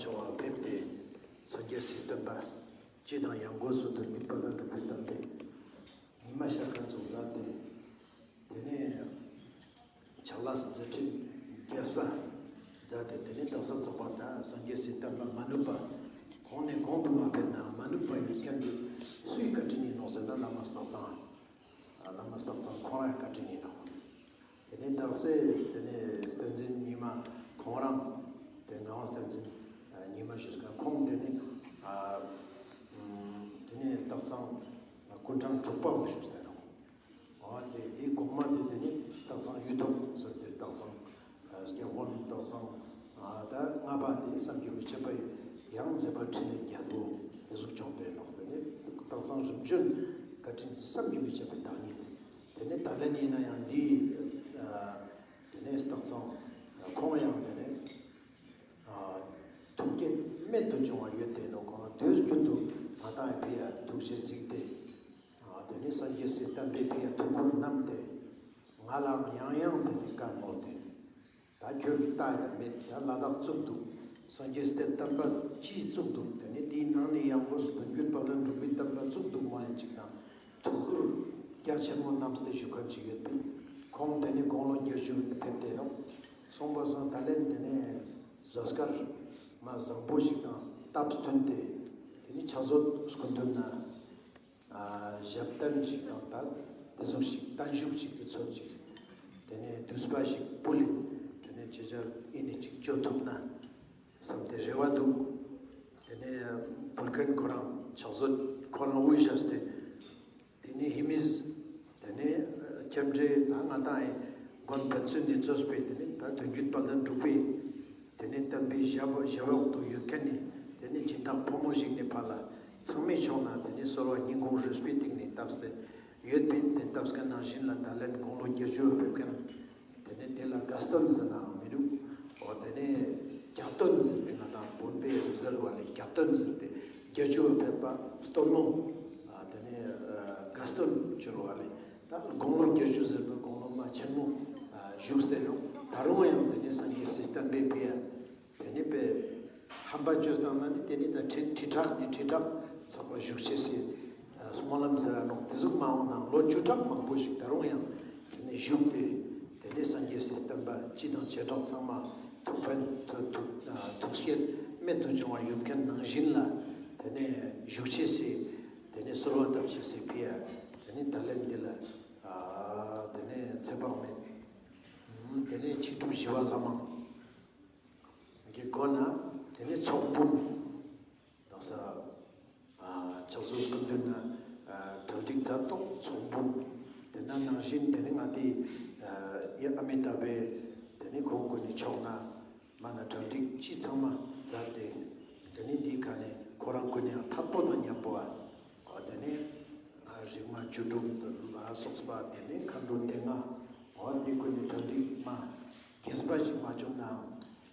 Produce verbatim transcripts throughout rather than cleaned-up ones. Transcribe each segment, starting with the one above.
ཆུང་བ་ཕེབས་ཏེ་སངས་རྒྱས་སི་བསྟན་པ་སྤྱི་དང་ཡང་སྒོས་སུ་དོན་གཉིས་པ་ལ་འགྲོ་བའི་བསྟན་པའི་ཉི་མ་ཤར་ཁན་ཚོགས་མཛད་དེ། དེ་ནས་ཕྱག་ལས་མཛད་འཕྲིན་རྒྱས་པ་མཛད་དེ། དེ་ནས་དག་ས་ཚགས་པ་དང་སངས་རྒྱས་སི་བསྟན་པ་མ་ནུབ་པ་གོང་ནས་གོང་དུ་མ་འཕེལ་ན་མ་ནུབ་པ་ཡོད་ཁན་དེ་སུའི་བཀའ་དྲིན་ཡིན་ནོག་ཟེར་ན་བླ་མ་སྟག་ཚང་། བླ་མ་སྟག་ཚང་ཁོང་རང་བཀའ་དྲིན་ཡིན་ནོག། དེ་ནས་དག་ས་དེ་ནས་བསྟན་འཛིན་ཉི་མ་ཁོང་རང་དེ་ངག་དབང་བསྟན་འཛིན་ཉི་མ་ཞུས་ཀ་ཁོང་དེ་ནས་དེ་ནས་སྟག་ཚང་སྐུ་ཕྲེང་དྲུག་པ་བོ་ཞུས་ཟེར་ནོག། འོ་དེ་དེའི་གོང་མ་དེ་དེ་ནི་སྟག་ཚང་གཡུ་ཐོག་ཟེར་ཏེ་སྟག་ཚང་སྐྱབས་མགོན་སྟག་ཚང་ད་ལྔ་པ་དེ་བསམ་གྱིས་མི་ཁྱབ་པའི་ཡང་མཛད་པ་འཕྲིན་ལས་རྒྱས་པོ་དེ་ཟུག་བྱུང་སྟེ་ནོག། དེ་ནི་སྟག་ཚང་རིམ་བྱོན་བཀའ་དྲིན་བསམ་གྱིས་མི་ཁྱབ་པའི་བདག་ཉིད། དེ་ནི་ད་ལན་ཡིན་ན་ཡང་འདི་དེ་ནི་སྟག་ཚང་ཁོང་ཡང་དེ་ནི་ཐུགས་བསྐྱེད་རྨད་དུ་བྱུང་བ་ཡོད་དེ་ནོག། ཁོང་དུས་རྒྱུན་དུ་ང་དང་ཕི་ཡ་ཐུགས་རྗེ་གཟིགས་ཏེ། དེ་ནི་སངས་རྒྱས་སི་བསྟན་པའི་ཕི་ཡ་ཐུགས་ཁུར་བསྣམས་ཏེ། ང་ལའང་ཡང་ཡང་དེ་ནི་བཀའ་མོལ་ཏེ། ད་ཁྱོད་ཀྱི་ལྟ་ཡ་མེད་ད་ལ་དྭགས་བཙུགས་འདུག། སངས་རྒྱས་སི་བསྟན་པ་ཅི་བཙུགས་འདུག། དེ་ནི་དེའི་ནང་ནས་ཡང་སྒོས་སུ་དོན་བརྒྱུད་དཔལ་ལྡན་འབྲུག་པའི་བསྟན་པ་བཙུགས་འདུག་མ་ཡིན་ཅིག་དང་། ཐུགས་ཁུར་རྒྱ་ཆེན་མོ་བསྣམས་ཏེ་བཞུགས་ཁན་ཅིག་ཡོད་པས། ཁོང་དེ་ནི་དགུང་ལོ་བརྒྱད་ཅུ་ཕེབས་ཏེ་ནོག། སོང་པ་སང་ད་ལན་དེ་ནི་གཟའ་སྐར་མ་བཟང་པོ་ཞིག་དང་སྟབས་བསྟུན་ཏེ་དེ་ནི་ཕྱག་མཛོད་སྐུ་མདུན་ན་ཞབས་བརྟན་ཞིག་དང་ད་དེ་ཟུག་ཞིག་བརྟན་བཞུགས་ཤིག་གི་ཚུལ་ཅིག། དེ་ནི་དུས་པ་ཞིག་ཕུལ་ལེ་དེ་ནི་ཆེ་ཆེ་ཨི་ནི་ཅིག་བཅོ་ཐུབ་ན་བསམ་སྟེ་རེ་བ་འདུག། དེ་ནས་ཕུལ་མཁན་ཁོ་རང་ཕྱག་མཛོད་ཁོ་རང་དབུས་བཞག་སྟེ། དེ་ནས་ཧེ་མིས་དེ་ནས་ཁྱིམ་འདྲེ་ད་ང་དང་ཨེ་མགོན་ཕན་ཚུན་ནས་གཙོས་པའི་དེ་ནས་ད་དོན་བརྒྱུད་དཔལ་ལྡན་འབྲུག་པའི་དེ་ནས་བསྟན་པའི་ཞབས་ཞབས་འོག་ཏུ་ཡོད་མཁན་ནི་དེ་ནས་སྦྱིན་བདག་ཕོ་མོ་ཞིག་ནས་ཕར་ལ་ཚང་མའི་ཕྱོགས་ན་དེ་ནས་གསོལ་བ་སྙིང་ཁོང་རུས་པའི་གཏིང་ནས་བཏབ་སྟེ་ཡོད་པས། དེ་བཏབ་མཁན་ནང་བཞིན་ལ་ད་ལན་དགུང་ལོ་བརྒྱད་ཅུ་ཕེབས་མཁན། དེ་ནས་དེ་ལ་དགའ་སྟོན་ཟེར་ནའང་མི་འདུག། འོ་དེ་ནས་གྱ་སྟོན་ཟེར་ཏེ་ང་དང་བོད་པའི་རིག་གཞུང་བ་ལས་གྱ་སྟོན་ཟེར་ཏེ་བརྒྱད་ཅུ་ཕེབས་པ་སྟོན་མོ། ཨ་དེ་ནས་ཨ་དགའ་སྟོན་བྱོས་བ་ལས་ད་དགུང་ལོ་བརྒྱད་ཅུ་ཟེར་བའི་དགུང་ལོ་མ་ཆེན་མོ་ཨ་བཞུགས་ཏེ་ནོག། ད་རུང་ཡང་དེ་ནས་སངས་རྒྱས་སི་བསྟན་པའི་ཕི་ཡ་དེ་ནས་པའི་ཧམ་པ་བཅོས་བཏང་ན་ནི་དེ་ནི་ད་ཁྲི་ཁྲི་ཕྲག་ནི་ཁྲི་ཕྲག་ཚགས་པ་བཞུགས་ཅེས་སི་སྨོན་ལམ་ཟེར་ར་ནོག། དེ་ཟུག་མ་འོང་ན་ལོ་བཅུ་ཕྲག་མང་པོ་ཞིག་ད་རུང་ཡང་དེ་ནི་བཞུགས་ཏེ་དེ་ནི་སངས་རྒྱས་སི་བསྟན་པ་སྤྱི་དང་བྱེ་བྲག་ཚང་མ་ཐུགས་ཕན་ཐུགས་ཐུགས་ཐུགས་བསྐྱེད་རྨད་དུ་བྱུང་བ་ཡོད་མཁན་ནང་བཞིན་ལ་དེ་ནི་བཞུགས་ཅེས་སི་དེ་ནི་གསོལ་བ་བཏབ་ཅེས་སི་ཕི་ཡ་དེ་ནི་ད་ལན་འདི་ལ་དེ་ནི་ཚེ་དཔག་མེད་དེ་ནི་ཕྱི་སྒྲུབ་ཞི་བ་ལྷ་མང་གི་སྒོ་ན་དེ་ནི་ཚོགས་འབུམ་དག་ས་ཕྱག་མཛོད་སྐུ་མདུན་ན་གྲ་སྒྲིག་མཛད་ཏོག་ཚོགས་འབུམ། དེ་ན་ནང་བཞིན་དེ་ནི་ང་དེ་ཡ་ཨ་མི་ཏཱབ་བྷེ་དེ་ནི་ཁོང་ཀུན་ནི་ཕྱོགས་ན་མ་ན་གྲ་སྒྲིག་ཅི་ཚང་མ་མཛད་དེ་དེ་ནི་འདི་ཁ་ནས་ཁོ་རང་ཀུན་ནི་ཐད་པོ་དང་མཉམ་པོ་ཨ་དེ་ནི་རིག་མ་བཅུ་དྲུག་ལ་སོགས་པ་དེ་ནི་མཁའ་འགྲོ་སྡེ་ལྔ་འོ་དེ་ཀུན་ནི་གྲ་སྒྲིག་མ་རྒྱས་པ་ཞིག་མ་བྱུང་ནའང་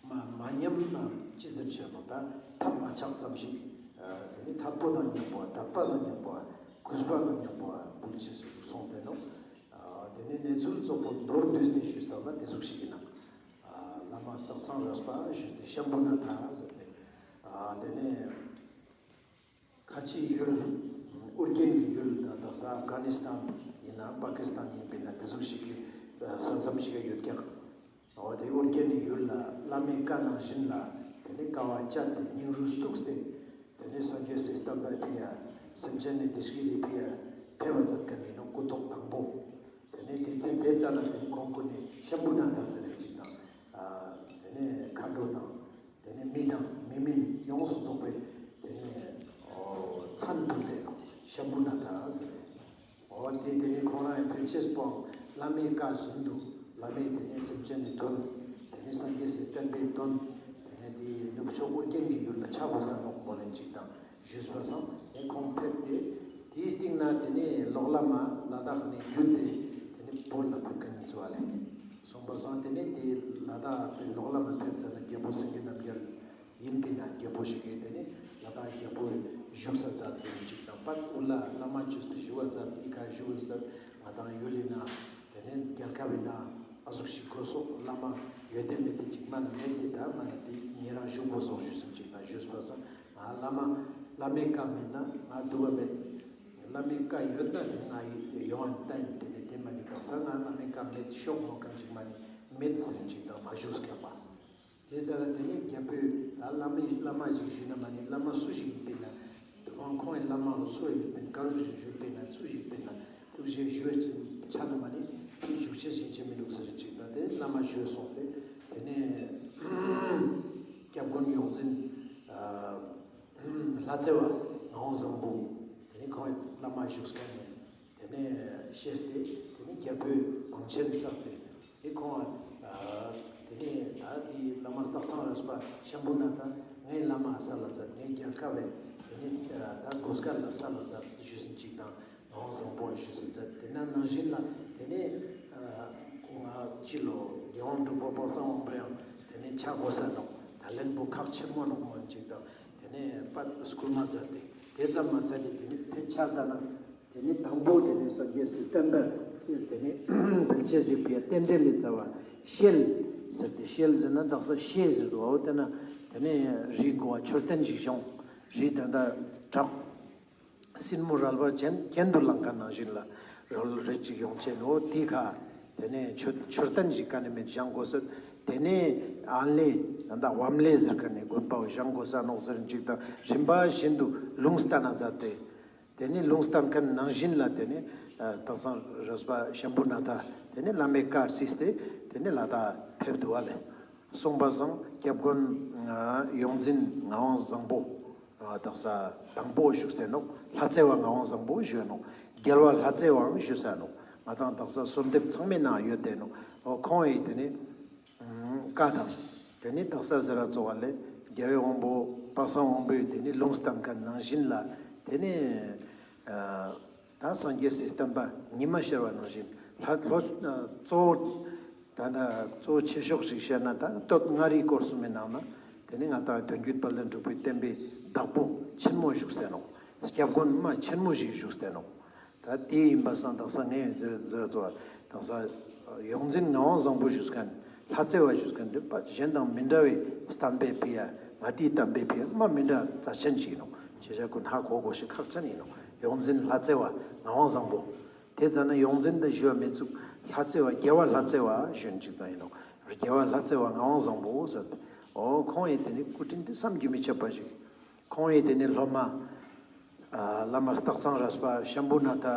མ་མ་ཉམས་ན་ཅི་ཟེར་ཆེ་ནོ་ད་ཐབས་མ་ཆག་ཙམ་ཞིག་དེ་ནི་ཐད་པོ་དང་མཉམ་པོ་དད་པ་དང་མཉམ་པོ་གུས་པ་དང་མཉམ་པོ་འབུལ་ཅེས་སུ་གསུངས་ཏེ་ནོག། དེ་ནི་གནས་ཚུལ་ཙོགས་པོ་མདོར་བསྡུས་ཏེ་ཞུས་ཙམ་ན་དེ་ཟུག་ཞིག་ཡིན་ནོག། བླ་མ་སྟག་ཚང་རས་པ་ཞུས་ཏེ་ཤམ་བུ་ནཱ་ཐ་ཟེར་ཏེ་དེ་ནི་ཁ་ཆེའི་ཡུལ་ཨུ་རྒྱན་གྱི་ཡུལ་ད་ས་ཨབ་གྷ་ནི་སི་ཐན་ཡིན་ན་པ་ཀི་སི་ཐན་ཡིན་པས་ན་དེ་ཟུག་ཞིག་གི་ས་མཚམས་ཤིག་ཡོད་ཀྱག། འོ་དེ་ཨུ་རྒྱན་གྱི་ཡུལ་ལ་བླ་མའི་བཀའ་ནང་བཞིན་ལ་དེ་ནི་དཀའ་བ་སྤྱད་དེ་སྙིང་རུས་གཏུགས་ཏེ་དེ་ནི་སངས་རྒྱས་སི་བསྟན་པའི་ཕི་ཡ་སེམས་ཅན་ནི་བདེ་སྐྱིད་ལི་ཕི་ཡ་ཕེབས་པ་མཛད་མཁན་ཡིན་ནོག་སྐུ་ཐོག་དང་པོ། དེ་ནི་དེ་དུས་དེ་ཙ་ན་དེ་ནི་ཁོང་ཀུན་ནི་ཤམ་བུ་ནཱ་ཐ་ཟེར་བའི་ཅིག་དང་དེ་ནི་མཁའ་འགྲོ་དང་། དེ་ནས་མི་དང་མི་མིན་ཡོངས་སུ་རྫོགས་པའི་དེ་ནས་མཚན་བཏགས་ཏེ་ཤམ་བུ་ནཱ་ཐ་ཟེར་ཏེ། འོ་དེ་དེ་ནས་ཁོང་རང་ཡང་ཕལ་ཆེར་པོ་བླ་མའི་བཀའ་བཞིན་དུ་བླ་མས་དེ་ནས་སེམས་ཅན་ནི་དོན་དེ་ནས་སངས་རྒྱས་སི་བསྟན་པའི་དོན་དེ་ནས་དེ་ནུབ་ཕྱོགས་ཨུ་རྒྱན་གྱི་ཡུལ་ལ་ཆ་བ་ས་ནོག་མོ་ལེན་ཅིག་དང་ཞུས་པ་སང་དེ་ཁོང་ཕེབས་ཏེ་དེའི་སྟེང་ན་དེ་ནས་ལོག་བླ་མ་ལ་དྭགས་ནས་བརྒྱུད་དེ་དེ་ནས་བོད་ལ་ཕེབས་མཁན་ཚོ་བ་ལས་སོང་པ་སང་དེ་ནས་དེ་ལ་དྭགས་དེ་ལོག་བླ་མ་ཕེབས་ཙ་ན་རྒྱལ་པོ་སེང་གེ་རྣམ་རྒྱལ། ཡིན་པས་ན་རྒྱལ་པོ་ཞིག་གིས་དེ་ནི་ལ་དྭགས་རྒྱལ་པོའི་བཞུགས་ས་མཛད་ཟིན་ཅིག་དང་པད་འུ་ལ་བླ་མ་བཅོས་ཏེ་བཞུགས་པ་མཛད་དེ་ཁ་བཞུགས་ས་ང་དང་ཡུལ་ལི་ན་དེ་ནི་རྒྱལ་ཁབ་བི་ན་ཨ་ཟུག་ཞིག་གོ་སོག་བླ་མ་ཡོད་དེ་མེད་དེ་ཅིག་མ་ན་མེད་དེ་ད་མ་ན་དེ་ཉེ་རང་བཞུགས་གོ་སོག་ཞུས་ཟིན་ཅིག་ ཞུས་པ་སང་ང་བླ་མ་བླ་མའི་བཀའ་མེད་ན་ང་འདུག་ག་མེད། བླ་མའི་བཀའ་ཡོད་ན་དེ་ང་ཡོང་བ་ལྟ་ཡིན། དེ་ནས་དེ་མ་ནི་དག་ས་ང་བླ་མའི་བཀའ་མེད་ཤོག་མོ་གང་ཞིག་མ་ནི་མེད་ཟེར་ཅིག་དང་མ་ཞུས་ཀྱག་པ། དེ་ཙ་ལ་དེ་ནས་རྒྱལ་པོས་ད་བླ་མའི་བླ་མ་ཞིག་ཞུས་ན་མ་ནི་བླ་མ་སུ་ཞིག་ཡིན་པས་ན་ཁོང་ཁོང་གི་བླ་མ་ལ་སུ་ཡིན་པས་ན་ག་རུ་ཞིག་ཞུས་པས་ན་སུ་ཞིག་ཡིན་པས་ན་ཐུགས་རྗེ་ཞུ་བའི་ཆ་ན་མ་ནི་དེ་འཇུག་ཆེ་ཞིག་ཆེ་མི་འདུག་ཟེར་ཅིག་དང་དེ་བླ་མ་ཞུས་སོང་སྟེ་དེ་ནས་སྐྱབས་མགོན་ཡོངས་འཛིན་ལྷ་རྩེ་བ་ངག་དབང་བཟང་པོ་དེ་ནས་ཁོང་གི་བླ་མ་བཞུགས་མཁན་ནས། དེ་ནས་ཤེས་ཏེ་དེ་ནས་རྒྱལ་པོས་བང་ཆེན་བསགས་ཏེ་དེ་ཁོང་ཨ་དེ་ནས་ད་དེ་བླ་མ་སྟག་ཚང་རས་པ་ཤམ་བུ་ན་ད་ངའི་བླ་མ་ས་ལ་མཛད། ངའི་རྒྱལ་ཁབ་ལས་དེ་ནས་ཨ་ད་གོ་སྐལ་ལ་ས་ལ་མཛད་ཞུས་ཟིན་ཅིག་དང་ངག་དབང་བཟང་པོ་ཞུས་ཟིན་མཛད། དེ་ན་ནང་བཞིན་ལ་དེ་ནས་ཨ་ཁོང་ཨ་ཅི་ལོ་རྒྱལ་དབང་འབྲུག་པ་དཔག་བསམ་དབང་པོ་ཡང་དེ་ནས་ཆ་དགོས་ས་ནོག། ད་ལན་པོ་ཁག་ཆེན་མོ་ནོག་མོ་ཅིག་དང་དེ་ནས་པད་སྐུལ་མ་མཛད་དེ་དེ་ཙམ་མ་ཚད་དེ་དེ་ནས་དེ་ཆ་ཙ་ན། དེ་ནས་དང་པོ་དེ་ནས་སངས་རྒྱས་སི་བསྟན་པ་དེ་ནས་ཕལ་ཆེར་ཞིག་པའི་རྟེན་འབྲེལ་ལས་རྩ་བ་ཤེལ་ཟེར་ཏེ་ཤེལ་ཟེར་ན་དག་ས་ཤེལ་ཟེར་དུ་བའོ། དེ་ན་དེ་ནས་རིའི་གོ་བ་མཆོད་རྟེན་ཞིག་བཞེངས། རི་ད་ད་བྲག་སྲིན་མོ་རལ་པ་ཅན་གྱེན་དུ་ལངས་མཁན་ནང་བཞིན་ལ་རོལ་རེ་ཅིག་ཡོང་ཆེན་འོ་དེ་ཁ་དེ་ནས་མཆོད་མཆོད་རྟེན་ཞིག་ག་ནས་མེད་བཞེངས་དགོས་ཟེར། དེ་ནས་ཨན་ལེ་ད་ད་བམ་ལེ་ཟེར་མཁན་ནས་དགོན་པ་བཞེངས་དགོས་ས་ནོག་ཟེར་ཅིག་དང་རིམ་པ་བཞིན་དུ་ལུང་བསྟན་ན་མཛད་དེ། དེ་ནས་ལུང་བསྟན་མཁན་ནང་བཞིན་ལ་དེ་ནས་ཨ་སྟག་ཚང་རས་པ་ཤམ་བུ་ན་ཐ་དེ་ནས་བླ་མའི་བཀའ་བརྩིས་ཏེ་དེ་ནས་ལ་དྭགས་ཕེབས་འདུག་བ་ལེ། སོང་པ་སང་སྐྱབས་མགོན་ཨ་ཡོངས་འཛིན་ངག་དབང་བཟང་པོ་ཨ་དག་ས་དང་པོ་བཞུགས་ཏེ་ནོག། ལྷ་རྩེ་བ་ངག་དབང་བཟང་པོ་བཞུགས་ནོག། རྒྱལ་བ་ལྷ་རྩེ་བའང་བཞུགས་ས་ནོག། ང་དང་དག་ས་གསོལ་འདེབས་ཚང་མའི་ནང་ཡོད་དེ་ནོག། འོ་ཁོང་ཡིས་དེ་ནས་བཀའ་དང་། དེ་ནས་དག་ས་ཟེར་ར་གཙོ་བ་ལས་རྒྱལ་བའི་དབང་པོ་དཔག་བསམ་དབང་པོས་དེ་ནས་ལུང་བསྟན་མཁན་ནང་བཞིན་ལ་དེ་ནས་ཨ་ད་སངས་རྒྱས་སི་བསྟན་པ་ཉི་མ་ཤར་བ་ནང་བཞིན་ལྷ་ལྷོ་ཨ་གཙོ་བོ་ད་ན་གཙོ་བོ་ཆེ་ཤོས་ཤིག་བཤད་ན་ད་སྟོད་མངའ་རིས་སྐོར་གསུམ་མའི་ནང་ན་དེ་ནས་ང་ཏང་དོན་བརྒྱུད་དཔལ་ལྡན་འབྲུག་པའི་བསྟན་པའི་བདག་པོ་ཆེན་མོ་བཞུགས་ཏེ་ནོག། སྐྱབས་མགོན་མ་ཆེན་མོ་ཞིག་བཞུགས་ཏེ་ནོག། ད་དེ་ཡིན་པ་སང་དག་ས་ངས་ཟེར་ཟེར་ཙོ་དག་ས་ཡོངས་འཛིན་ངག་དབང་བཟང་པོ་བཞུགས་མཁན་ལྷ་རྩེ་བ་བཞུགས་མཁན་འདི་པ་གཞན་དང་མི་འདྲ་བའི་བསྟན་པའི་ཕི་ཡ་ང་དེའི་བསྟན་པའི་ཕི་ཡ་མ་མི་འདྲ་རྩ་ཆེན་ཞིག་ཡིན་ནོག། ཁྱེད་ཅག་ཀུན་ཧ་གོ་དགོས་ཤིག་ཁག་ཆེན་ཡིན་ནོག། ཡོངས་འཛིན་ལྷ་རྩེ་བ་ངག་དབང་བཟང་པོ། དེ་ཙ་ན་ཡོངས་འཛིན་དང་ཞུ་བ་མི་ཚུགས། ལྷ་རྩེ་བ་རྒྱལ་བ་ལྷ་རྩེ་བ་ཞུ་ཅིག་དང་ཡིན་ནོག། རྒྱལ་བ་ལྷ་རྩེ་བ་ངག་དབང་བཟང་པོ་ཟེར་ཏེ། འོ་ཁོང་ཡི་དེ་ནི་སྐུ་དྲིན་དེ་བསམ་གྱིས་མི་ཁྱབ་པ་ཞིག། ཁོང་ཡི་དེ་ནས་སློབ་མ་ཨ་བླ་མ་སྟག་ཚང་རས་པ་ཤམ་བུ་ན་ཐ་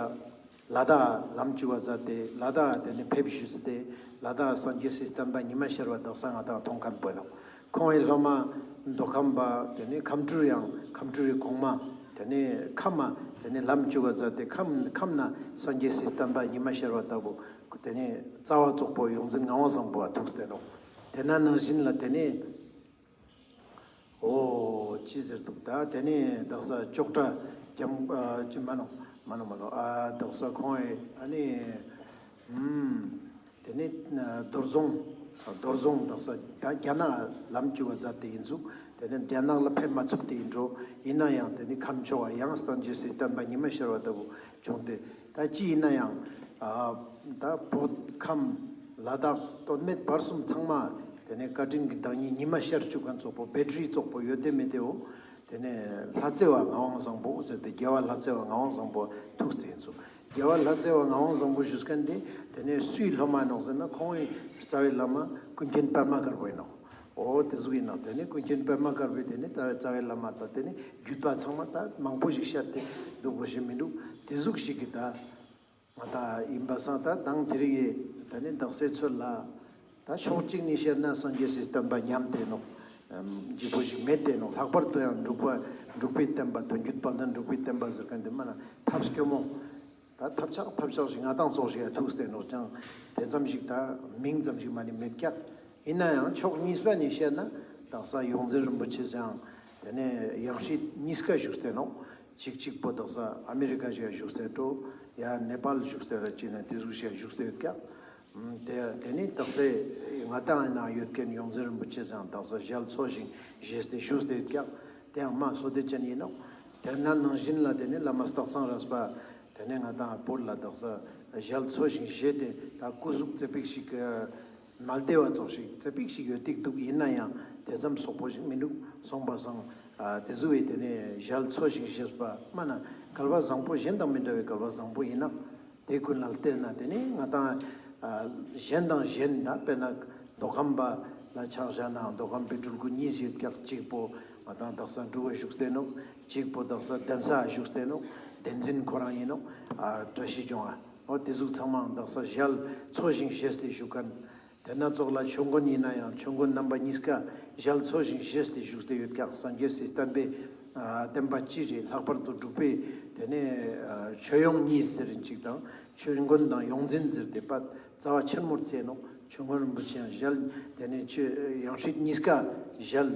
ལ་དྭགས་ལམ་བཅུ་བ་མཛད་དེ་ལ་དྭགས་དེ་ནས་ཕེབས་བཞུགས་ཏེ་ལ་དྭགས་སངས་རྒྱས་སི་བསྟན་པ་ཉི་མ་ཤར་བ་དག་ས་ང་ཏང་མཐོང་མཁན་པོ་ནོག། ཁོང་ཡི་སློབ་མ་མདོ་ཁམས་པ་དེ་ནས་ཁམས་སྤྲུལ་ཡང་ཁམས་སྤྲུལ་ཡི་གོང་མ་དེ་ནས་ཁམས་མ་དེ་ནས་ལམ་བཅུ་བ་མཛད་དེ་ཁམས་ཁམས་ན་སངས་རྒྱས་སི་བསྟན་པ་ཉི་མ་ཤར་བ་ལྟ་བུ་དེ་ནས་རྩ་བ་ཙོགས་པོ་ཡོངས་འཛིན་ངག་དབང་བཟང་པོ་བ་ཐུགས་ཏེ་ནོག། དེ་ན་ནང་བཞིན་ལ་དེ་ནས། འོ་ཅི་ཟེར་འདུག། ད་དེ་ནས་དག་ས་ཅོག་གྲ་རྒྱམ་ཨ་ཅི་མ་ནོ་མ་ནོ་མ་ནོ་ཨ་དག་ས་ཁོང་ཨེ་ཨ་ནི་ཨུམ་དེ་ནས་ཨ་རྡོར་རྫོང་རྡོར་རྫོང་དག་ས་ད་རྒྱ་ནག་ལམ་བཅུ་བ་མཛད་དེ་ཡིན་ཟུག། དེ་ནས་རྒྱ་ནག་ལ་ཕེབས་མ་ཚུགས་ཏེ་ཡིན་འགྲོ། ཡིན་ན་ཡང་དེ་ནས་ཁམས་ཕྱོགས་ཡང་སངས་རྒྱས་སི་བསྟན་པ་ཉི་མ་ཤར་བ་ལྟ་བུ་བྱུང་སྟེ། ད་ཅི་ཡིན་ན་ཡང་ཨ་ད་བོད་ཁམས་ལ་དྭགས་སྟོད་སྨད་བར་གསུམ་ཚང་མ་དེ་ནས་བཀའ་དྲིན་གྱི་བདག་ཉིད་ཉི་མ་ཤར་བཅུག་མཁན་ཙོགས་པོ་བེ་ཊི་རི་ཙོགས་པོ་ཡོད་དེ་མེད་དེ་འོ། དེ་ནས་ལྷ་རྩེ་བ་ངག་དབང་བཟང་པོ་ཟེར་ཏེ་རྒྱལ་བ་ལྷ་རྩེ་བ་ངག་དབང་བཟང་པོ་ཐུགས་རྗེ་ཆེ། རྒྱལ་བ་ལྷ་རྩེ་བ་ངག་དབང་བཟང་པོ་ཞུས་མཁན་དེ་དེ་ནས་སུའི་སློབ་མ་ནོག་ཟེར་ན་ཁོང་གི་རྩ་བའི་བླ་མ་ཀུན་མཁྱེན་པདྨ་དཀར་པོ་ཡིན་ནོག། འོ་དེ་ཟུག་ཡིན་ནོག། དེ་ནས་ཀུན་མཁྱེན་པདྨ་དཀར་པོའི་དེ་ནས་རྩ་བའི་རྩ་བའི་བླ་མ་དང་དེ་ནས་བརྒྱུད་པ་ཚང་མ་ད་མང་པོ་ཞིག་བཤད་དེ་འདུག་པོ་ཞིག་མི་འདུག། དེ་ཟུག་ཞིག་གི་ད། ང་ད་ཡིན་པ་སང་ད་དང་དེ་རིང་ངི་ད་ནི་དག་སའི་ཚོད་ལ་ད་ཕྱོགས་གཅིག་ནས་བཤད་ན་སངས་རྒྱས་སི་བསྟན་པ་ཉམས་ཏེ་ནོག། ཨམ་ལྗིད་པོ་ཞིག་མེད་དེ་ནོག། ལྷག་པར་དུ་ཡང་འབྲུག་པ་འབྲུག་པའི་བསྟན་པ་དོན་བརྒྱུད་དཔལ་ལྡན་འབྲུག་པའི་བསྟན་པ་ཟེར་མཁན་དེ་མ་ན་ཐབས་སྐྱོ་མོ། ད་ཐབས་ཆག་ཐབས་ཆག་ཞིག་ང་ཏང་ཙོགས་ཞིག་ཡ་ཐུག་སྟེ་ནོག་ཀྱང་དེ་ཙམ་ཞིག་ད་མིང་ཙམ་ཞིག་མ་ནི་མེད་ཀྱག། ཡིན་ན་ཡང་ཕྱོགས་གཉིས་པ་ནས་བཤད་ན་དག་ས་ཡོངས་འཛིན་རིན་པོ་ཆེ་ཡང་དེ་ནས་ཡང་སྲིད་གཉིས་ཀ་བཞུགས་ཏེ་ནོག། གཅིག་གཅིག་པོ་དག་ས་ཨ་མི་རི་ཀ་ཞིག་བཞུགས་ཏེ་འགྲོ། ཡ་ནེ་པཱལ་བཞུགས་ཏེ་ར་ཅི་ན་དེ་ཟུག་ཞིག་བཞུགས་ཏེ་ཡོད་ཀྱག། དེ་དེ་ནས་དག་ས་ང་ཏང་ནང་ཡོད་མཁན་ཡོངས་འཛིན་རིན་པོ་ཆེ་ཡང་དག་ས་ཞལ་འཚོ་ཞིང་བཞེས་ཏེ་བཞུགས་ཏེ་ཡོད་ཀྱག། དེ་ཡང་མ་བསོད་བདེ་ཅན་ཡིན་ནོག། དེ་ན་ནང་བཞིན་ལ་དེ་ནས་བླ་མ་སྟག་ཚང་རས་པ་དེ་ནས་ང་ཏང་བོད་ལ་དག་ས་ཞལ་འཚོ་ཞིང་བཞེས་ཏེ་ད་སྐུ་གཟུགས་ཙེ་པིག་ཞིག་མ་བདེ་བ་ཙོགས་ཤིག་ཙེ་པིག་ཞིག་ཡོད་ཏིག་འདུག། ཡིན་ན་ཡང་དེ་ཙམ་སོག་པོ་ཞིག་མི་འདུག། སོང་པ་སང་། ཨ་དེ་ཟུག་བའི་དེ་ནས་ཞལ་འཚོ་ཞིང་བཞེས་པ་མ་ན་སྐལ་བ་བཟང་པོ་གཞན་དང་མི་འདྲ་བའི་སྐལ་བ་བཟང་པོ་ཡིན་ན། དེ་ཀུན་ལ་བརྟེན་ན་དེ་ནས་ང་དང་ཨ་གཞན་དང་གཞན་ད་དཔེར་ན་མདོ་ཁམས་པ་ལ་ཆ་བཞག་ན་མདོ་ཁམས་པའི་སྤྲུལ་སྐུ་གཉིས་ཡོད་ཀྱག་གཅིག་པོ་ང་དང་དག་ས་འབྲུག་པ་བཞུགས་ཏེ་ནོག་གཅིག་པོ་དག་ས་གདན་ས་བཞུགས་ཏེ་ནོག་བསྟན་འཛིན་ཁོ་རང་ཡིན་ནོག་ཨ་བཀྲ་ཤིས་ལྗོངས། ཨ་འོ་དེ་ཟུག་ཚང་མའང་དག་ས་ཞལ་འཚོ་ཞིང་བཞེས་ཏེ་བཞུགས་མཁན། དེ་ན་ཙོགས་ལ་ཆོས་མགོན་ཡིན་ན་ཡང་ཆོས་མགོན་རྣམ་པ་གཉིས་ཀ་ཞལ་འཚོ་ཞིང་བཞེས་ཏེ་བཞུགས་ཏེ་ཡོད་ཀྱག་སངས་རྒྱས་སི་བསྟན་པའི་ཨ་བསྟན་པ་སྤྱི་རེད། ལྷག་པར་དུ་འབྲུག་པའི་དེ་ནས་ཨ་ཆོས་ཡོངས་གཉིས་ཟེར་ཅིག་དང་ཆོས་མགོན་དང་ཡོངས་འཛིན་ཟེར་ཏེ་པ་རྩ་བ་ཆེན་མོར་བརྩི་ནོག་ཆོས་མགོན་རིན་པོ་ཆེ་ཡང་ཞལ་དེ་ནས་ཆོས་ཡང་སྲིད་གཉིས་ཀ་ཞལ་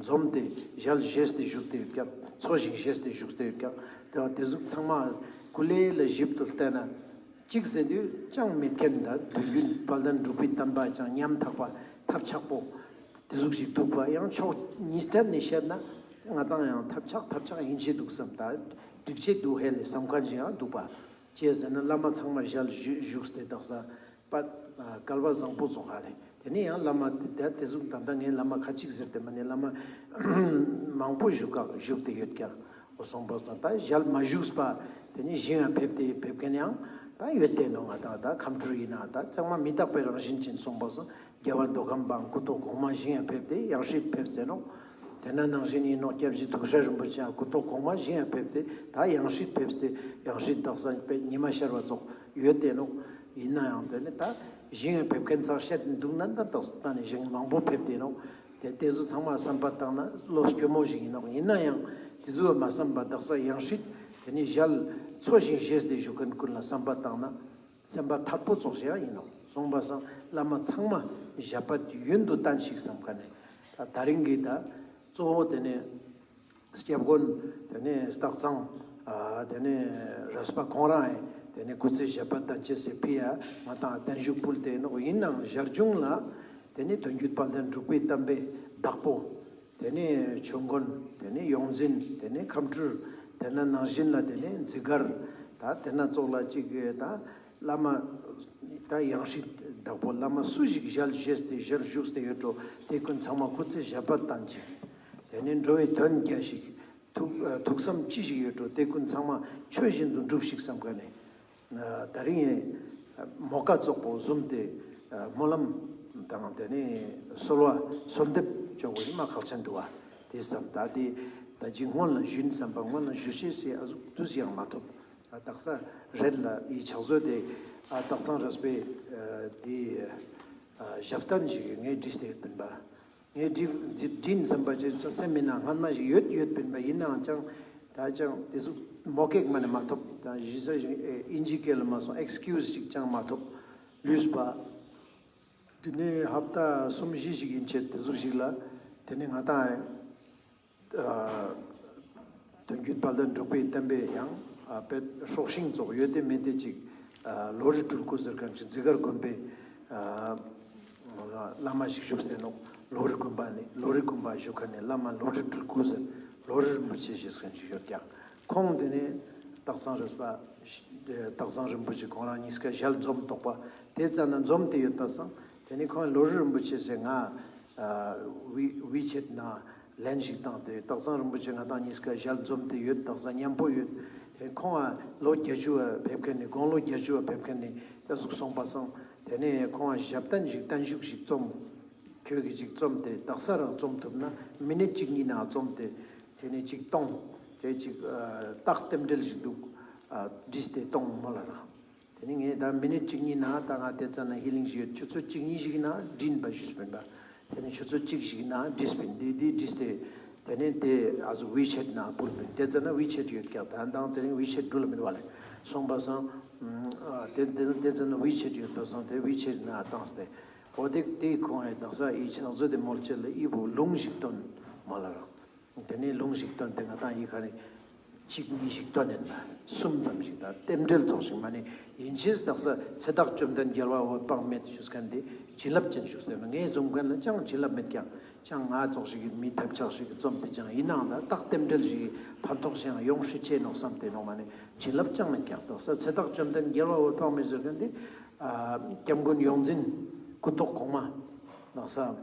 འཛོམས་ཏེ་ཞལ་བཞེས་ཏེ་བཞུགས་ཏེ་ཡོད་ཀྱག་འཚོ་ཞིང་བཞེས་ཏེ་བཞུགས་ཏེ་ཡོད་ཀྱག་དེ་བ་དེ་ཟུག་ཚང་མ་ཀུ་ལེ་ལ་ཞིབ་ཏུ་བལྟས་ན། གཅིག་ཟེར་དུས་ཅང་མེད་མཁན་ད་དུས་རྒྱུན་དཔལ་ལྡན་འབྲུག་པའི་བསྟན་པ་ཅང་ཉམ་ཐག་པ་ཐབས་ཆག་པོ་དེ་ཟུག་ཞིག་འདུག་པ། ཡང་ཕྱོགས་གཉིས་ཐད་ནས་བཤད་ན་ང་དང་ཡང་ཐབས་ཆག་ཐབས་ཆག་ཡིན་ཆེ་འདུག་བསམ། ད་འགྲིག་ཆེ་འདུག་ཧེ་ལེ་བསམ་མཁན་ཞིག་ཡང་འདུག་པ། ཅི་ཟེར་ན་བླ་མ་ཚང་མ་ཞལ་བཞུགས་ཏེ་དག་ས་པ་སྐལ་བ་བཟང་པོ་ཙོགས་ཧ་ལེ། དེ་ནས་ཡང་བླ་མ་དེ་དེ་ཟུག་ད་ལྟ་ངའི་བླ་མ་ཁ་ཅིག་ཟེར་ཏེ་མ་ནས་བླ་མ་མང་པོ་བཞུགས་ཀ་བཞུགས་ཏེ་ཡོད་ཀྱག་འོ་སོང་པ་སང་ད་ཞལ་མ་བཞུགས་པ་དེ་ནས་ཞིང་ང་ཕེབས་ཏེ་ཕེབས་མཁན་ཡང་ད་ཡོད་དེ་ནོག་ང་དང་ད་ཁམས་སྤྲུལ་ཡིན་ན་ད་ཚང་མ་མི་རྟག་པའི་རང་བཞིན་ཅན་སོང་པ་སང་རྒྱལ་བ་མདོ་ཁམས་པའང་སྐུ་ཐོག་གོང་མ་ཞིང་ང་ཕེབས་ཏེ་ཡང་སྲིད་ཕེབས་ཟེར་ནོག་དེ་ན་ནང་བཞིན་ཡིན་ནོག་སྐྱབས་རྗེ་ཐུགས་སྲས་རིན་པོ་ཆེའང་སྐུ་ཐོག་གོང་མ་ཞིང་ང་ཕེབས་ཏེ་ད་ཡང་སྲིད་ཕེབས་ཏེ་ཡང་སྲིད་དག་ས་པའི་ཉི་མ་ཤར་བ་ཙོགས་ཡོད་དེ་ནོག་ཡིན་ན་ཡང་དེ་ནས་ད་ཞིང་ང་ཕེབས་མཁན་ཚང་བཤད་འདུག་ན་ད་དག་ས་ད་ནས་ཞིང་མང་པོ་ཕེབས་ཏེ་ནོག་དེ་དེ་ཚོ་ཚང་མ་བསམ་པ་བཏང་ན་བློ་སྐྱོ་མོ་ཞིག་ཡིན་ནོག་ཡིན་ན་ཡང་དེ་ཚོ་མ་བསམ་པ་དག་ས་ཡང་སྲིད་དེ་ནས་ཞལ་འཚོ་ཞིང་བཞེས་ཏེ་བཞུགས་མཁན་ཀུན་ལ་བསམ་པ་བཏང་ན་སེམས་པ་ཐག་པོ་ཙོགས་ཤིག་ཡང་ཡིན་ནོག་སོང་པ་སང་བླ་མ་ཚང་མ་ཞབས་པད་ཡུན་དུ་བརྟན་ཞིག་བསམ་མཁན་ནས་ད་ད་རིང་གི་ད་གཙོ་བོ་དེ་ནས་སྐྱབས་མགོན་དེ་ནས་སྟག་ཚང་ཨ་དེ་ནས་རས་པ་ཁོང་རང་ཨེ་དེ་ནས་སྐུ་ཚེ་ཞབས་པད་བརྟན་ཅེས་སི་ཕི་ཡ་ང་དང་བརྟན་བཞུགས་ཕུལ་ཏེ་ནོག་ཡིན་ནའང་ཞར་བྱུང་ལ་དེ་ནས་དོན་བརྒྱུད་དཔལ་ལྡན་འབྲུག་པའི་བསྟན་པའི་བདག་པོ། དེ་ནས་ཆོས་མགོན། དེ་ནས་ཡོངས་འཛིན། དེ་ནས་ཁམས་སྤྲུལ། དེ་ན་ནང་བཞིན་ལ་དེ་ནས་འཛི་སྒར། ད་དེ་ན་ཙོགས་ལ་གཅིག་ད་བླ་མ་ད་ཡང་སྲིད་བདག་པོ་བླ་མ་སུ་ཞིག་ཞལ་བཞེས་ཏེ་ཞལ་བཞུགས་ཏེ་ཡོད་འགྲོ་དེ་ཀུན་ཚང་མ་སྐུ་ཚེ་ཞབས་པད་བརྟན་ཅིག་དེ་ནས་འགྲོ་བའི་དོན་རྒྱས་ཤིག་ཐུགས་ཐུགས་བསམ་ཅི་ཞིག་ཡོད་འགྲོ་དེ་ཀུན་ཚང་མ་ཆོས་བཞིན་དུ་འགྲུབ་ཤིག་བསམ་མཁན་ནས། ད་རིང་ངས་མོ་ཀ་ཙོགས་པོ་བཟུམ་སྟེ་སྨོན་ལམ་དང་དེ་ནས་གསོལ་བ་གསོལ་འདེབས་ཅོག་པོ་ཡིན་མ་ཁག་ཅན་འདུག་བ། དེ་བསམ་ད་དེ་ད་ཅིག་སྔོན་ལ་ཞུན་བསམ་པ་སྔོན་ལ་ཞུ་ཤེས་སི་ཨ་ཟུག་དུས་ཡང་མ་ཐོབ། ཨ་དག་ས་རེད་ལ་ཡི་ཕྱག་མཛོད་དེ་ཨ་སྟག་ཚང་རས་པའི་དེ་ཞབས་བརྟན་ཞིག་ངས་བྲིས་ཏེ་ཡོད་པིན་པ། ངས་བྲིས་བྲིས་བསམ་པ་ཅིག་ཅང་སེམས་མི་ནང་སྔན་མ་ཞིག་ཡོད་ཡོད་པིན་པ་ཡིན་ནའང་ཅང་ད་ཅང་དེ་ཟུག་མོ་ཀ་ཞིག་མ་ནས་མ་ཐོབ། ད་གཞི་ས་ཞིག་ཨིན་ཇི་སྐད་ལ་མ་སོང་ཨེགས་ཀིའུ་ཟི་ཞིག་ཅང་མ་ཐོབ། ལུས་པ། དེ་ནས་ཧབ་ཏ་གསུམ་བཞི་ཞིག་ཡིན་ཆེད་དེ་ཟུག་ཞིག་ལ་དེ་ནས་ང་དང་ཨ་དོན་བརྒྱུད་དཔལ་ལྡན་འབྲུག་པའི་བསྟན་པའི་ཡང་ཨ་དཔེ་སྲོག་ཤིང་ཙོགས་ཡོད་དེ་མེད་དེ་ཅིག་ཨ་ལོ་རི་སྤྲུལ་སྐུ་ཟེར་མཁན་ཅིག་འཛི་སྒར་དགོན་པའི་ཨ་བླ་མ་ཞིག་བཞུགས་ཏེ་ནོག་ལོ་རི་དགོན་པ་ནས་ལོ་རི་དགོན་པ་བཞུགས་མཁན་ནས་བླ་མ་ལོ་རི་སྤྲུལ་སྐུ་ཟེར་ལོ་རི་རིན་པོ་ཆེ་བཞུགས་མཁན་ཅིག་ཡོད་ཀྱག་ཁོང་དེ་ནས་སྟག་ཚང་རས་པ་སྟག་ཚང་རིན་པོ་ཆེ་ཁོང་རང་གཉིས་ཀ་ཞལ་འཛོམས་དོགས་པ་དེ་ཙ་ན་འཛོམས་ཏེ་ཡོད་པ་སང་དེ་ནས་ཁོང་ལོ་རི་རིན་པོ་ཆེ་ཟེར་ང་ཨ་ཝི་ཝི་ཆེད་ན། ལན་ཞིག་བཏང་སྟེ་སྟག་ཚང་རིན་པོ་ཆེ་ང་དང་གཉིས་ཀ་ཞལ་འཛོམས་ཏེ་ཡོད། སྟག་ཚང་མཉམ་པོ་ཡོད། དེ་ཁོང་ང་ལོ་བརྒྱད་ཅུ་བ་ཕེབས་མཁན་ནི་དགུང་ལོ་བརྒྱད་ཅུ་བ་ཕེབས་མཁན་ནི་ད་ཟུག་སོང་པ་སང་དེ་ནས་ཁོང་ང་ཞབས་བརྟན་ཞིག་བརྟན་བཞུགས་ཤིག་རྩོམ། ཁྱོད་ཀྱིས་ཅིག་རྩོམ་སྟེ་དག་ས་རང་རྩོམ་ཐུབ་ན་མི་ནིཊ་གཅིག་གཉིས་ནང་རྩོམ་སྟེ་དེ་ནས་ཅིག་གཏོང་། དེ་ཅིག་ཨ་རྟགས་རྟེན་འབྲེལ་ཞིག་འདུག་ཨ་བྲིས་ཏེ་གཏོང་མོལ་ལ་རག་དེ་ནི་ངས་ད་མི་ནིཊ་གཅིག་གཉིས་ནང་ད་ང་དེ་ཙ་ན་ཧི་ལིང་ཞིག་ཡོད། ཆུ་ཚོད་གཅིག་གཉིས་ཤིག་ནང་འབྲིན་པ་ཞུས་པིན་པ། དེ་ནི་ཆུ་ཚོད་གཅིག་ཞིག་ནང་བྲིས་པིན། དེ་དེ་བྲིས་ཏེ་དེ་ནི་དེ་ཨ་ཟུ་ཝི་ཆེད་ནང་ཕུལ་པིན། དེ་ཙ་ན་ཝི་ཆེད་ཡོད་ཀྱག་ད་དང་དེ་ནི་ཝི་ཆེད་འགྲུལ་མིན་བ་ལེ། སོང་པ་སང་ཨ་དེ་དེ་དེ་ཙ་ན་ཝི་ཆེད་ཡོད་པ་སང་དེ་ཝི་ཆེད་ནང་བཏང་སྟེ་འོ་དེ་དེ་ཁོང་ཨེ་དག་ས་ཨི་ཕྱག་མཛོད་དེ་མོལ་ཆེད་ལ་ཨི་བོ་ལུང་ཞིག་སྟོན་མོལ་ལ་རག་དེ་ནས་ལུང་ཞིག་བཏོན་ཏེ་ང་དང་ཡི་ཁ་ནས་གཅིག་གཉིས་ཤིག་བཏོན་ནས་ན་གསུམ་ཙམ་ཞིག་དང་རྟེན་འབྲེལ་ཚོགས་ཤིག་མ་ནས་ཡིན་ཕྱིར་དག་ས་ཚེ་བདག་བཅོམ་ལྡན་རྒྱལ་བ་འོད་དཔག་མེད་ཞུས་མཁན་དེ་བྱིན་རླབས་ཅན་ཞུ་ཟེར་ན་ངས་འཛོམས་མཁན་ལ་ཅང་བྱིན་རླབས་མེད་ཀྱང་ཅང་ང་ཙོགས་ཤིག་གི་མི་ཐབས་ཆག་ཞིག་གི་རྩོམ་དེ་ཅང་ཡིན་ནའང་ད་རྟགས་རྟེན་འབྲེལ་ཞིག་གི་ཕན་ཐོགས་ཤིག་ཡང་ཡོང་ཧྲི་ཆེ་ནོག་བསམ་སྟེ་ནོག་མ་ནས་བྱིན་རླབས་ཅང་མེད་ཀྱང་དག་ས་ཚེ་བདག་བཅོམ་ལྡན་རྒྱལ་བ་འོད་དཔག་མེད་ཟེར་མཁན་དེ་ཨ་སྐྱབས་མགོན་ཡོངས་འཛིན་སྐུ་ཐོག་གོང་མ་དག་ས།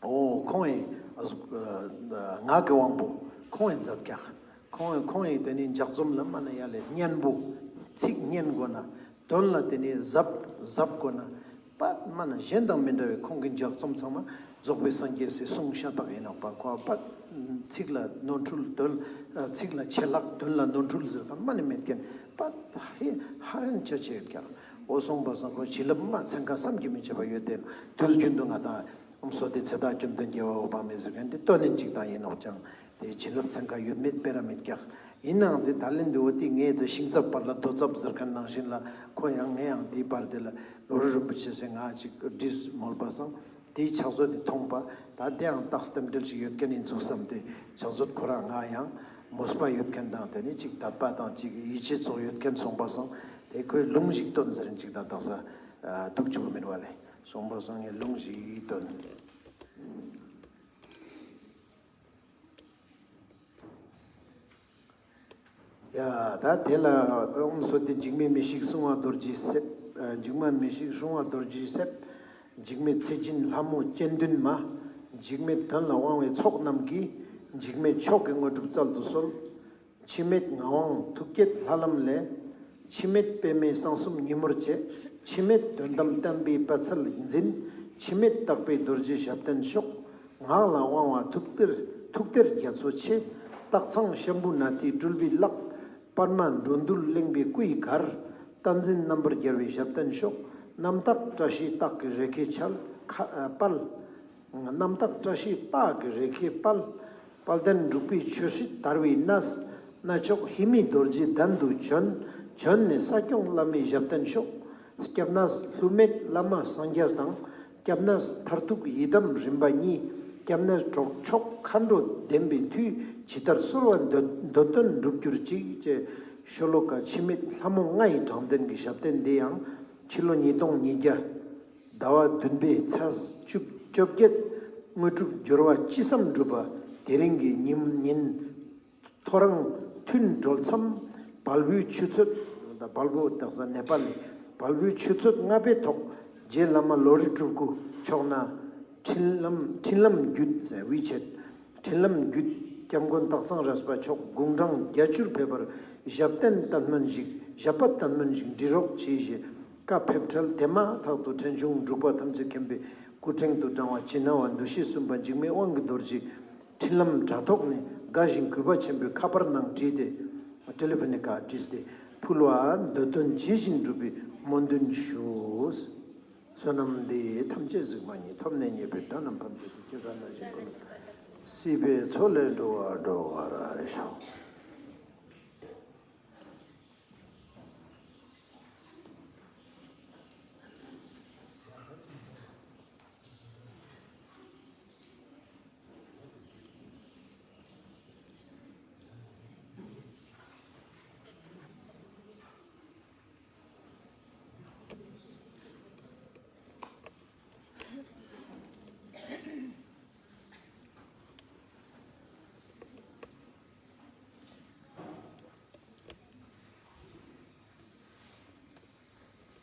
འོ་ཁོང་ཨེ་ ཨ་ཟུག་ངག་གི་དབང་པོ་ཁོང་ཡིན་མཛད་ཀྱག། ཁོང་ཁོང་ཡིན་དེ་ནི་ལྗགས་རྩོམ་ལ་མ་ན་ཡ་ལེ་སྙན་པོ་ཚིག་སྙན་དགོས་ན། དོན་ལ་དེ་ནི་ཟབ་ཟབ་དགོས་ན། པད་མ་ན་གཞན་དང་མི་འདྲ་བའི་ཁོང་གི་ལྗགས་རྩོམ་ཚང་མ་རྫོགས་པའི་སངས་རྒྱས་སི་གསུང་ཤ་སྟག་ཡིན་ནོག་པ། ཁོ་པད་ཚིག་ལ་ནོར་འཁྲུལ་དོན་ཚིག་ལ་ཆད་ལྷག་དོན་ལ་ནོར་འཁྲུལ་ཟེར་ཁན་མ་ནི་མེད་ཁན་པད་ཧེ་ཧ་རན་ཆ་ཆེ་ཡོད་ཀྱག། འོ་སོང་པ་སང་ཁོ་བྱིན་རླབས་མ་ཚན་ཁ་བསམ་གྱིས་མི་ཁྱབ་པ་ཡོད་དེ་དུས་རྒྱུན་དུ་ང་དང་ཨམ་སོ་དེ་ཚེ་བདག་ཀུན་ལྡན་རྒྱལ་བ་འོད་དཔག་མེད་ཟེར་ཁན་དེ་བཏོན་ནི་ཅིག་དང་ཡིན་ནོག་ཅང་། དེ་བྱིན་རླབས་ཚན་ཁ་ཡོད་མེད་སྤེ་ར་མེད་ཀྱག། ཡིན་ནའང་དེ་ད་ལན་དུ་འོ་དེ་ངས་ཚེ་ཤིང་ཚབ་བར་ལ་རྡོ་ཚབ་ཟེར་ཁན་ནང་བཞིན་ལ་ཁོ་ཡང་ངས་ཡང་དེའི་བར་དེ་ལ་ལོ་རི་རིན་པོ་ཆེ་སེ་ང་ཅིག་བྲིས་མོལ་པ་སང་དེའི་ཕྱག་མཛོད་དེ་མཐོང་པ། ད་དེའང་རྟགས་རྟེན་འབྲེལ་ཞིག་ཡོད་ཁན་ཡིན་ཚུགས་བསམ་སྟེ་ཕྱག་མཛོད་ཁོ་རང་ང་ཡང་མོས་པ་ཡོད་ཁན་དང་དེ་ནི་ཅིག་དད་པ་དང་ཅིག་ཡིད་ཆེས་ཙོགས་ཡོད་ཁན་སོང་པ་སང་དེ་ཁོས་ལུང་ཞིག་སྟོན་ཟེར་ཅིག་དང་དག་ས་འདུག་ཆོག་མིན་བ་ལེ། སོང་པ་སང་ངས་ལུང་ཞིག་སྟོན། ཡ་ད་དེ་ལ་ཨོཾ་སྭསྟི། འཇིགས་མེད་མི་ཤིགས་སྲུང་བ་རྡོ་རྗེའི་གསེབ། འཇིགས་མེད་མི་ཤིགས་སྲུང་བ་རྡོ་རྗེའི་གསེབ། འཇིགས་མེད་ཚེ་སྦྱིན་ལྷ་མོ་སྤྱན་བདུན་མ། འཇིགས་མེད་དོན་ལ་དབང་བའི་ཚོགས་རྣམས་ཀྱིས། འཇིགས་མེད་མཆོག་གི་དངོས་གྲུབ་སྩལ་དུ་གསོལ། འཆི་མེད་ངག་དབང་ཐུགས་བསྐྱེད་ལྷ་ལམ་ལས། འཆི་མེད་པདྨའི་གསང་གསུམ་ཉིན་མོར་བྱེད། འཆི་མེད་དོན་དམ་བསྟན་པའི་པད་ཚལ་འཛིན། འཆི་མེད་རྟག་པའི་རྡོ་རྗེ་ཞབས་བརྟན་ཤོག། ངག་ལ་དབང་བ་ཐུགས་གཏེར་ཐུགས་གཏེར་རྒྱ་མཚོ་ཆེ། སྟག་ཚང་ཤམ་བུ་ནཱ་ཐའི་སྤྲུལ་པའི་གླགས། པདྨ་འགྲོ་འདུལ་གླིང་པའི་སྐུ་ཡི་གར། བསྟན་འཛིན་རྣམ་པར་རྒྱལ་བའི་ཞབས་བརྟན་ཤོག། རྣམ་དག་བཀྲ་ཤིས་རྟགས་ཀྱི་རེ་ཁའི་ཆལ་ཁ་དཔལ། རྣམ་དག་བཀྲ་ཤིས་རྟགས་ཀྱི་རེ་ཁའི་དཔལ། དཔལ་ལྡན་འབྲུག་པའི་ཆོས་སྲིད་དར་བའི་གནས། གནས་མཆོག་ཧེ་མའི་རྡོ་རྗེ་གདན་དུ་བྱོན། བྱོན་ནས་ས་སྐྱོང་བླ་མའི་ཞབས་བརྟན་ཤོག། སྐྱབས་གནས་བསླུ་མེད་བླ་མ་སངས་རྒྱས་དང་། སྐྱབས་གནས་མཐར་ཐུག་ཡི་དམ་རིམ་པ་གཉིས། སྐྱབས་གནས་གྲོགས་མཆོག་མཁའ་འགྲོ་བདེན་པའི་མཐུས། ཇི་ལྟར་གསོལ་བ་འདོད་འདོད་དོན་འགྲུབ་གྱུར་ཅིག་ཅེས་ཤོ་ལོ་ཀ་འཆི་མེད་ལྷ་མོ་ལྔ་ཡི་དྲང་བདེན་གྱི་ཞབས་བརྟན་འདི་ཡང་ཕྱི་ལོ་ཉིས་སྟོང་ཉིས་བརྒྱ་ཟླ་བ་བདུན་པའི་ཚེས་བཅོ་བརྒྱད་དངོས་གྲུབ་འབྱོར་བ་ཅི་བསམ་འགྲུབ་པ་དེ་རིང་གི་ཉིན་ཉིན་ཐོ་རངས་ཐུན་གྲོལ་མཚམས་བལ་པོའི་ཆུ་ཚོད། བལ་པོ་དག་ས་ནེ་པ་ལི་བལ་པོའི་ཆུ་ཚོད་ལྔ་པའི་ཐོག་རྗེ་བླ་མ་ལོ་རི་སྤྲུལ་སྐུ་མཆོག་ནས་འཕྲིན་ལམ་འཕྲིན་ལམ་བརྒྱུད་ཟེར་བི་ཆེད། འཕྲིན་ལམ་བརྒྱུད་སྐྱབས་མགོན་སྟག་ཚང་རས་པ་མཆོག་དགུང་གྲངས་བརྒྱད་ཅུར་ཕེབས་པར་ཞབས་བརྟན་བསྟན་སྨོན་ཞིག་ཞབས་པད་བསྟན་སྨོན་ཞིག་འབྲི་རོགས་ཞེས་བཀའ་ཕེབས་ཁྲལ་དེ་མ་ཐག་ཏུ་ཕྲན་ཆུང་འབྲུག་པ་ཐམས་ཅད་མཁྱེན་པའི་སྐུ་ཕྲེང་དུ་བགྲང་བ་ཇི་སྣང་བ་འདུ་ཤེས་གསུམ་པ་འཇིགས་མེད་དབང་གི་རྡོ་རྗེ་འཕྲིན་ལམ་དྲ་ཐོག་ནས་དགའ་ཞིང་གུས་པ་ཆེན་པོས་ཁ་པར་ནང་བྲིས་ཏེ་ཊེ་ལི་ཕོན་ནི་ཀ་བྲིས་ཏེ་ཕུལ་བ་འདོད་དོན་ཇི་བཞིན་འགྲུབ་པའི་སྨོན་འདུན་ཞུ། བསོད་ནམས་འདི་ཡིས་ཐམས་ཅད་གཟིགས་པ་ཉིད། ཐོབ་ནས་ཉེས་པའི་དགྲ་རྣམས་ཕམ་བྱས་ཏེ། སྐྱེ་རྒ་ན་འཆིའི་རྦ་ཀློང་། སྲིད་པའི་མཚོ་ལས་འགྲོ་བ་སྒྲོལ་བར་ཤོག།